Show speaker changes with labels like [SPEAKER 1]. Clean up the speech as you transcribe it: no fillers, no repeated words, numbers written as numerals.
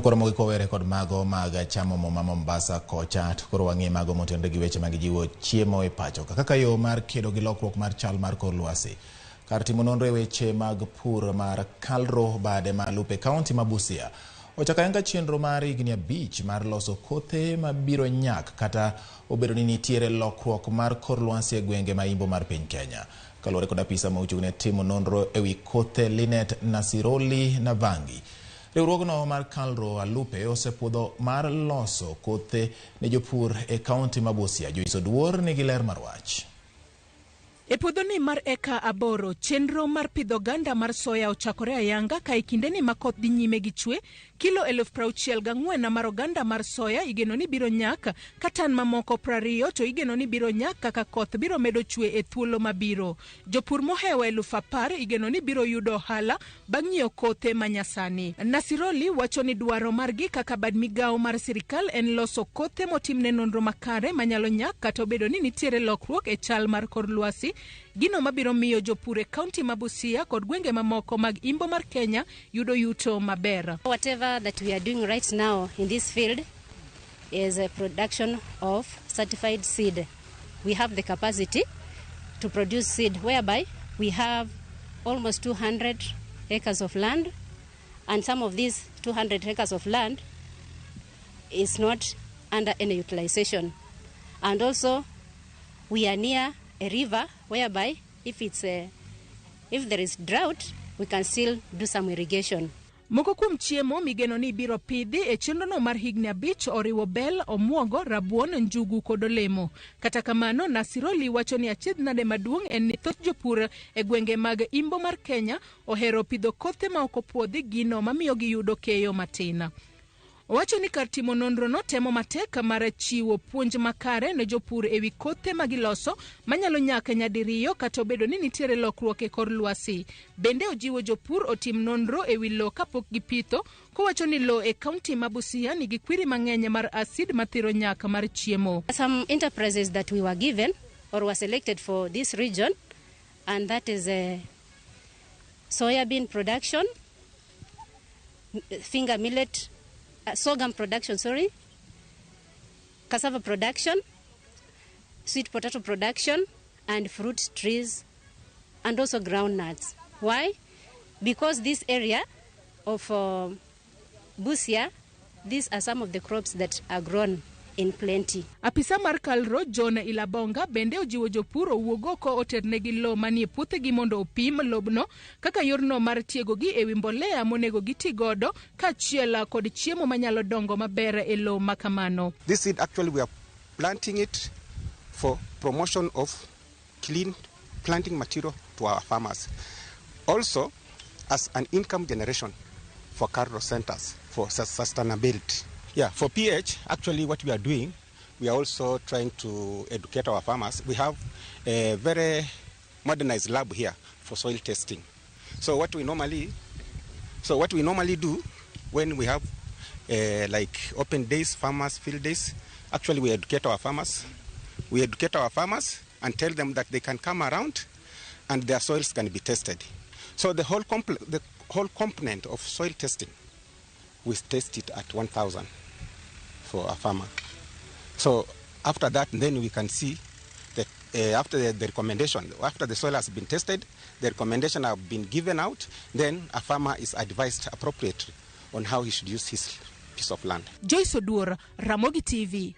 [SPEAKER 1] Koro mogik wawere kod mago mag chamo muma Mombasa kocha to koro wang'e mago motenore gi weche mag jiwo chiemo e pacho ka kaka yo mar kedo gi lokruok mar chal mar kor lwasi. Kar timo nonro e weche mag pur mar Kalro bade ma Lupe kaunti ma Busia ochako ayanga chenro mar higni 5 mar loso kothe mabiro nyak kata obedo ni nitiere lokruok mar kor lwasi e gwenge ma imbo mar piny Kenya. Kaluwore kod apisa ma ochung' ne timo nonro ewi kothe Linet Nasiroli Navangi. Riwruogno mar Kalro Alupe osepuodho mar loso kothe ne jopur e kaunti ma Busia. Joyce Oduor nigi ler mar wach.
[SPEAKER 2] E puodhoni mar eka 8, chenro mar pidho oganda mar soya ochakore ayanga ka e kindeni ma koth dhi nyime gi chwe, kilo 64,000 mar oganda mar soya igeno ni biro nyak, ka tan mamoko 20 to igeno ni biro nyak kaka koth biro medo chwe e thuolo mabiro. Jopur mohewo 10,000 igeno ni biro yudo ohala bang' nyiewo kothe manyasani. Nasiroli wacho ni dwaro margi kaka bad migawo mar sirikal en loso kothe motimne nonro makare manyalo nyak kata obedo ni nitiere lokruok e chal mar kor lwasi, gino mabiro miyo jopur e kaunti ma Busia kod gwenge mamoko mag imbo mar Kenya yudo yuto maber.
[SPEAKER 3] Whatever that we are doing right now in this field is a production of certified seed. We have the capacity to produce seed whereby we have almost 200 acres of land, and some of these 200 acres of land is not under any utilization. And also we are near a river whereby if there is drought, we can still do some irrigation.
[SPEAKER 2] Moko kuom chiemo migeno ni biro pidhi e chenrono mar higni 5 oriwo bel, omuogo, rabuon, njugu kod olemo. Kata kamano, Nasiroli wacho ni achiedh nade maduong' en ni thoth jopur e gwenge mag imbo mar Kenya ohero pidho kothe ma ok opuodhi, gino mamiyo giyudo keyo matin. Owacho ni kar timo nonrono temo matek mar chiwo puonj makare ne jopur ewi kothe ma giloso manyalo nyak nyadiriyo kata obedo ni nitiere lokruok e kor lwasi. Bende ojiwo jopur otim nonro ewi lowo kapok gipitho, kowacho ni lowo e kaunti ma Busia nigi kwiri mang'eny mar acid mathiro nyak mar chiemo.
[SPEAKER 3] Some enterprises that we were given or were selected for this region, and that is a soybean production, finger millet, sorghum production, sorry, cassava production, sweet potato production, and fruit trees, and also groundnuts. Why? Because this area of Busia, these are some of the crops that are grown in plenty.
[SPEAKER 2] Apisa mar Kalro John Ilabonga bende ojiwo jopur owuog oko oternegi lowo manie puothegi mondo opim lobno kaka yorno mar tiegogi ewi mbolea monego giti godo kaachiel kod chiemo manyalo dongo maber e lowo ma kamano.
[SPEAKER 4] This seed actually we are planting it for promotion of clean planting material to our farmers. Also as an income generation for Kalro centers for sustainability. For pH, actually what we are doing, we are also trying to educate our farmers. We have a very modernized lab here for soil testing. So what we normally do when we have open days, farmers field days, actually we educate our farmers. We educate our farmers and tell them that they can come around and their soils can be tested. So the whole component of soil testing, we test it at 1,000 for a farmer. So after that, then we can see that after the recommendation, after the soil has been tested, the recommendation have been given out, then a farmer is advised appropriately on how he should use his piece of land.
[SPEAKER 2] Joyce Oduor, Ramogi TV.